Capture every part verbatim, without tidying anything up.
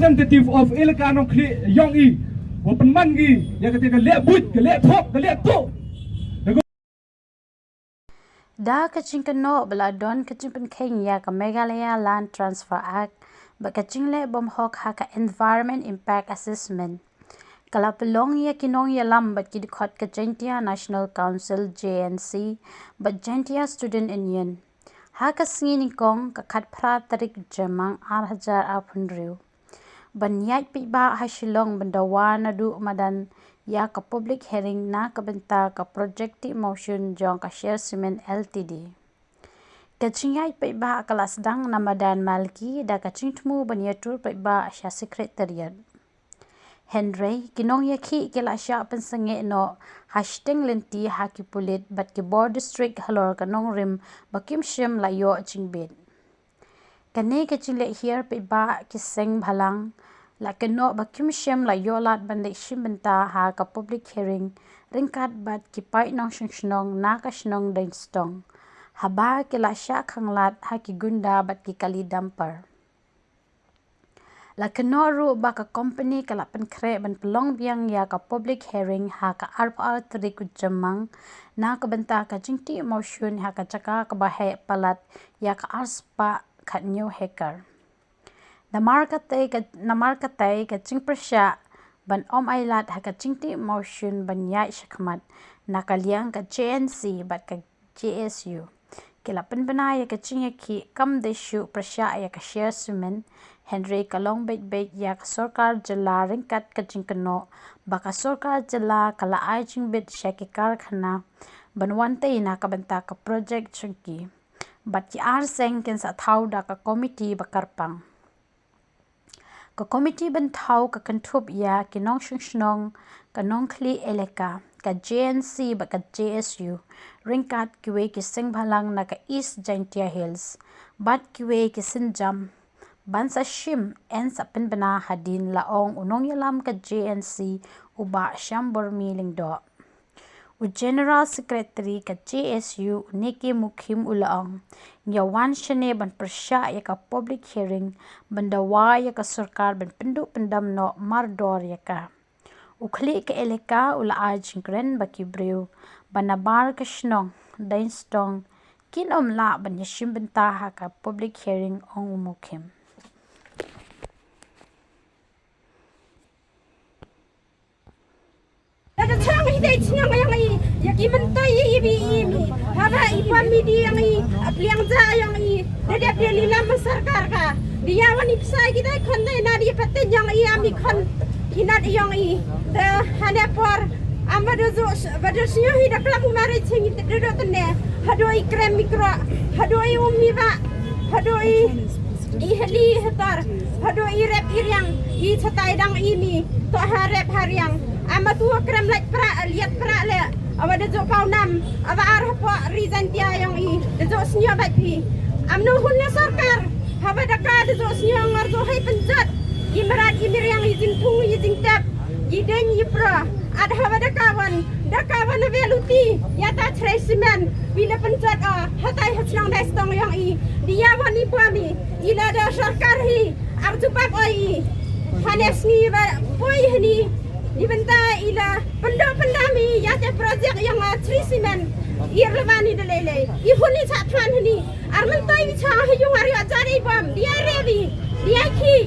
Representative of Elaka Nongkhlieh yong i, wa pynman ki ya kata ka leh buit, ka leh thok, ka leh tuh. Da ka jingkynnoh ba la don ka jingpynkheiñ ya ka Meghalaya Land Transfer Act bad ka jingleh bymhok ha ka Environment Impact Assessment, ka la pynlong ya ki nongyalam bad ki dkhot ka Jaintia National Council, J N C, bad Jaintia Student Union ha ka sngi nyngkong, ka khatphra tarik Jymmang ar hajar arphew hynriew. Ban ïaid paidbah ha Shillong ban dawa naduh madan ya ka public hearing na ka bynta ka project tih mawshun jong ka Sher Cement L T D. Ka jingïaid paidbah ka la sdang na madan Malki da ka jingthmu ban ïatur paidbah sha Secretariat. Hynrei ki nongïakhih ki la shah pynsangeh noh ha shiteng lynti ha ki pulit bad ki bor district halor ka nongrim ba kim shym la ïoh jingbit. Kane ka jingleh hiar paidbah ki seng bhalang la kynnoh ba kim shym la ïoh lad ban leit shim bynta ha ka public hearing ryngkat bad ki paid nongshong shnong na ka shnong Deinstong, haba ki la shah khanglad ha ki gunda bad ki kali dumper. La kynnoh ruh ba ka company ka la pynkhreh ban pynlong biang ya ka public hearing ha ka arphew ar tarik u Jymmang na ka bynta ka jingtih mawshun ha ka jaka kaba heh palat ya ka arspah khathynñiew hekar. Namar katei ka, namar katei ka jingpyrshah ban ym ailad ha ka jingtih mawshun ban ïaid shakhmat na ka liang ka J N C bad ka J S U ki la pynbna ya ka jingïakhih kam dei shuh pyrshah ya ka Sher Cement, hynrei ka long beit beit ya ka sorkar jylla ryngkat ka jingkynnoh ba ka sorkar jylla ka la ai jingbit sha ki karkhana ban wan tei na ka bynta ka project jong ki. Bad ki ar seng kin sa thaw da ka komiti ba kyrpang. Ka komiti ban thaw ka kynthup ya ki nongshong shnong ka Nongkhlieh Elaka, ka J N C bad ka J S U, ryngkat kiwei ki seng bhalang na ka East Jaintia Hills bad kiwei ki sienjam ban sa shim yn sa pynbna hadien, la ong u nongïalam ka J N C, u Bah Shyambormi Lyngdoh. U General Secretary ka J S U, u Neke Mukhim, u la ong, ngi ïa wan shane ban pyrshah ïa ka public hearing ban dawa ïa ka sorkar ban pynduh pyndam noh mardor ïa ka. U Khlieh ka Elaka u la ai jingkren ba ki briew ba nabar ka shnong Deinstong kin ym lah ban ïashim bynta ha ka public hearing, ong u Mukhim. Lada chang hi dei chang ïa ngi, ïa ki myntoi ïa i bi i mi. Haba i pam mi di ïa ngi, a pliang ja ïa ngi. Da dep de lilam ma sorkar ka. Di ïa wan i psa ki dei khon dei na di paten ïa ngi, am i khon i nat ïa ngi. Da hane por am ba da zo, ba da snyo hi da klam u mare ching i da do tene. Hado i krem mikro, hado i um mi ba, hado i I heli hatar, hado i rep i riang, i chatai dang i mi, to ha rep ha riang. Ama tu krem lait pra, liat pra le, awa da jo pau nam, awa ar hapo ri Jaintia ïong i, da jo snyo bait phi. Am no hun na sorkar, haba da ka da jo snyo ngar jo hai pynjot, i mrad i mriang i jingthung i jingtep, i deng i pra, ad haba da ka wan, da ka wan ave luti, ïa ta chrei simen, wi le pynjot o, hatai ha chnong Deinstong ïong i, di ïa wan i pua mi, i la da sorkar hi, ar jubab oi i. Hane sngi ba poi hani, di bynta i la pyndam pyndam i, ïa te project ïong a chrei simen, i rlewan i da lei lei. I hun i cha twan hani, ar myntoi i cha ha yung ar ïa jari bam, di ai rewi, di ai ki.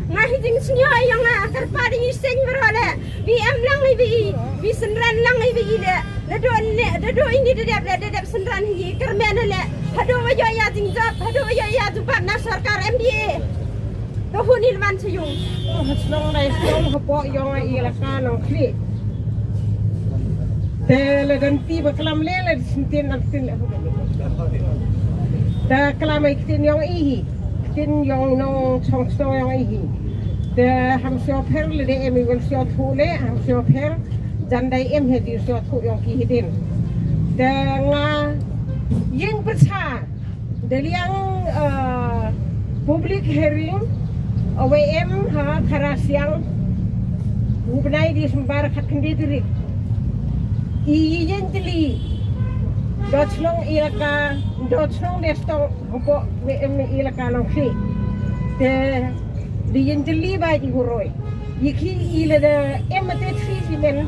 Nga hi jingsnyo ïong a kyrpad i seng bro le, bi em lang i bi i, bi synran lang i bi i le. Da do ne, da do ini da dep le, da dep synran hi, kyrmen le. Hado wa ïoh ïa jingjop, hado wa ïoh ïa jubab na sorkar M D A. Da hun i lman cha yung. Oh, ha chnong Deinstong hapoh ïong a i elaka Nongkhlieh. Te la dang ti ba klam le, la sngewthuh na ktien le. Da klam ai ktien ïong i hi. Ktien ïong nongchong chnong ïong i hi. Te ham sngewpher le de em i wan sngewthuh le, ham sngewpher. Jan dei em hi di sngewthuh ïong ki hi din. Te nga ïeng pyrsa da liang, eh, public hearing, awe em ha Khara Siang, u bnai December khat khyndai tarik. I ïeng tylli, do chnong elaka, do chnong Deinstong, hapoh we em elaka Nongkhlieh. Te Di yin jeli ba i huroi. I ki i la da em ma te tri si men.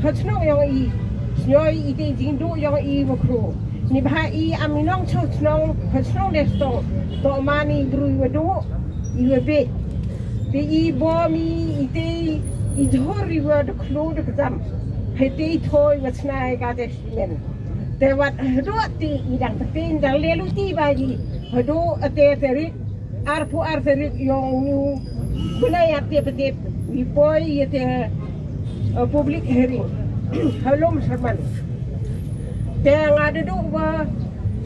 Ha chnong yong i. Snyoi i te jing du yong i wa kru. Ni ba i am i nong chong chnong. Ha chnong de stong. To ma ni bru i wa du. I wa be. Te i bo mi i te i jhor i wa du klu du kzam. Hai te i thoi wa chnai ka te si men. Te wat hadu ti i dang te dang le lu ti ba i. Hadu ate te rit. Arphew ar tarik yong u bnai ïa te ptip i poi ïa te, eh, public hearing. Ha Lumsyrman. Te nga da du ba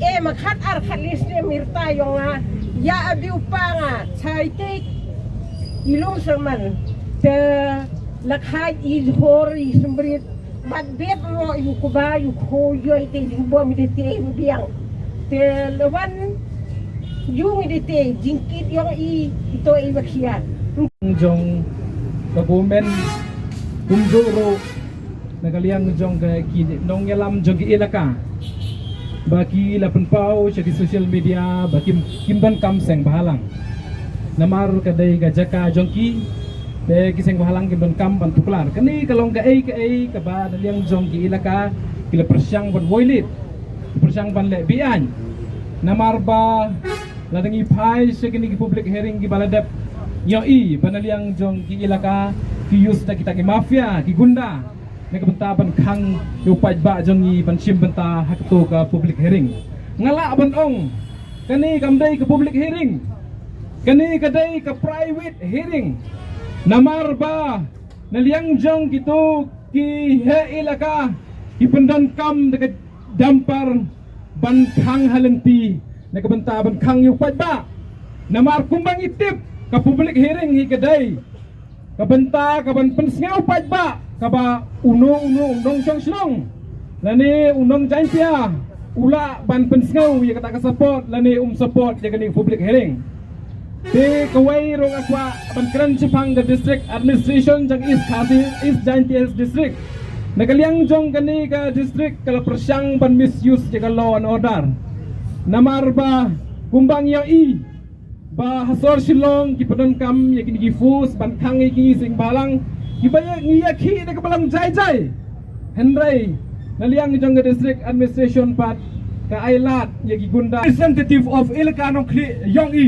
e ma khat ar khat lis ne mirta yong nga ïa a biu pa nga chai te i Lumsyrman. Te la khai i jhor i sembrit. Bad bep ro yu kuba yu ko yu i te yu bom i te te yu biang. Te lewan yu i te te jingkit yong i i to i wa khian. Jong ka government kumjuh ruh na ka liang jong ka ki nongïalam jong ki elaka. Ba ki la pynpaw sha ki social media ba kim, kim donkam seng bhalang. Namar ka dei ka jaka jong ki, te ki seng bhalang kim donkam ban tuklar. Kane ka long kaei kaei kaba na liang jong ki elaka ki la pyrshang ban woi lit, pyrshang ban leh be-aiñ. Namar ba la dang i phai sha kine ki public hearing kiba la dep ïohi ba na liang jong ki elaka ki use da kita ki mafia, ki gunda. Na ka bynta ban khang ïa u paidbah jong ngi ban shim bynta ha kato ka public hearing. Nga lah ban ong, kane kam dei ka public hearing. Kane ka dei ka private hearing. Namar ba na liang jong kito ki he elaka ki pyndonkam da ka dumper ban khang ha lynti na ka bynta ban khang ïa u paidbah. Namar kumba ngi tip ka public hearing hi ka dei ka bynta ka ban pynsngew paidbah kaba uno uno u nongshong shnong lane u nong Jaintia u lah ban pynsngew ïa kata ka support lane um support ïa kane public hearing. Te kawei ruh nga kwah ban kren shaphang ka district administration jong East Khasi, East Jaintia Hills District. Na ka liang jong kane ka district ka la pyrshang ban misuse ïa ka law and order. Namar ba kumba ngi ïohi ba ha sor Shillong ki pyndonkam ïa kine ki force ban khang ïa ki seng bhalang kiba ïa ngi ïa ki da ka balang jai jai. Hynrei na liang jong ka district administration pat ka ai lad ïa ki gunda. Representative of elaka Nongkhlieh yong i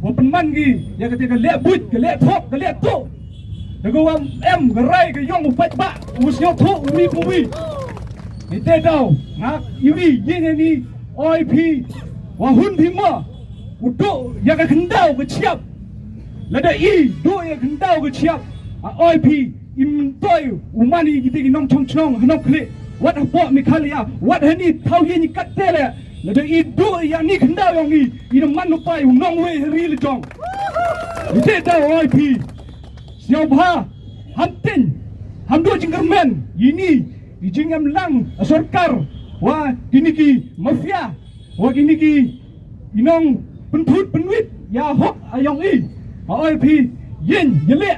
wa pynman ki ïa kata ka leh buit, ka leh thok, ka leh tuh. Da ka wam em ka rai ka yong u paidbah u sngewthuh u wi u wi. Ni te daw nga i wi yin ni oi phi wa hun phi mo. U duh ïa ka khyndaw ka chiap. Lada i duh ïa ka khyndaw ka chiap. A oi phi im toi u mani kita ki nongchong chnong ha Nongkhlieh. Wat hapoh Meghalaya wat hani thaw ïa ni kat te le. Lada i duh ïa ni khyndaw yong i i na man u pai u nongwei ha ri la jong. Ni te daw oi phi. Sngewbha ham tin ham duh jingkyrmen ïa ni i jingem lang a sorkar wa kini ki mafia wa kini ki i nong pynthut pynwit ïa hok ayong i. Ha oi phi yin ïa leh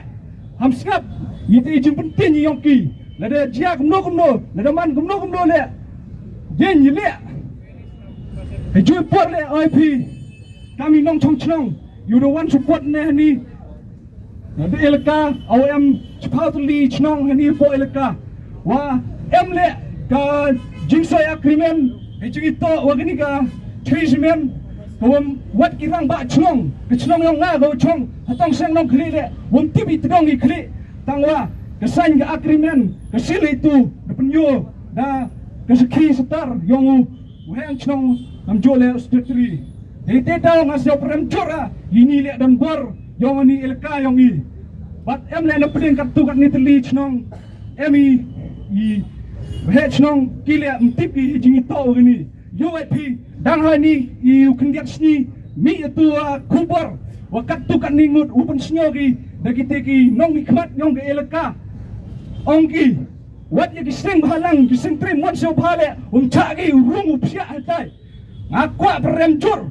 ham sngap ïa te i jingpyntin ïa yong ki lada jia kumno kumno lada man kumno kumno leh yin ïa leh. Ka jui por leh oi phi kam i nong chong chnong yu da wan support ne ni. Nadi elaka aw em chiphaw tylli chnong hani po elaka wa em le ka jingsoi agreement he jingito wa kani ka treatment ka wam wat ki rang ba chnong ka chnong yong nga ka chong hatong seng nong khli le wam tibi tdong i khli tang wa ka sign ka agreement ka sili tu da penyo da ka sakhi setar yong u heng chnong nam jo le secretary. Dei te daw nga sñiaw prem jur a ini leh don bor yong ani elaka yong i. Bad em leh na pdeng kattu katni tylli chnong em i i he chnong ki leh mtip i hi jingitoh kani. Yo et phi dang hani i u khyndiat sni mi atu a khubor wa kattu katni ngut u pynsñiaw ki da kite ki nongmihkhmat yong ka elaka. Ong ki wat ya ki seng bhalang ki seng trim wan sñiaw bha leh um chah ki u rung u psiah hatai. Nga kwah pyrem jur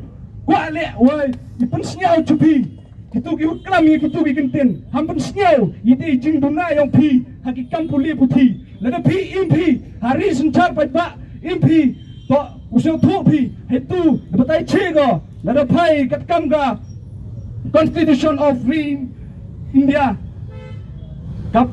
kwah leh wei i pynsñiaw chu phi. Kitu ki wut klam i kitu ki kyntien ham pynsñiaw i te i jingduna yong phi ha ki kam pule puthi. Lada phi im phi ha ri synchar paidbah im phi to u sñiawthuh phi hetu da batai che ko lada phai katkam ka Constitution of Ri India, kap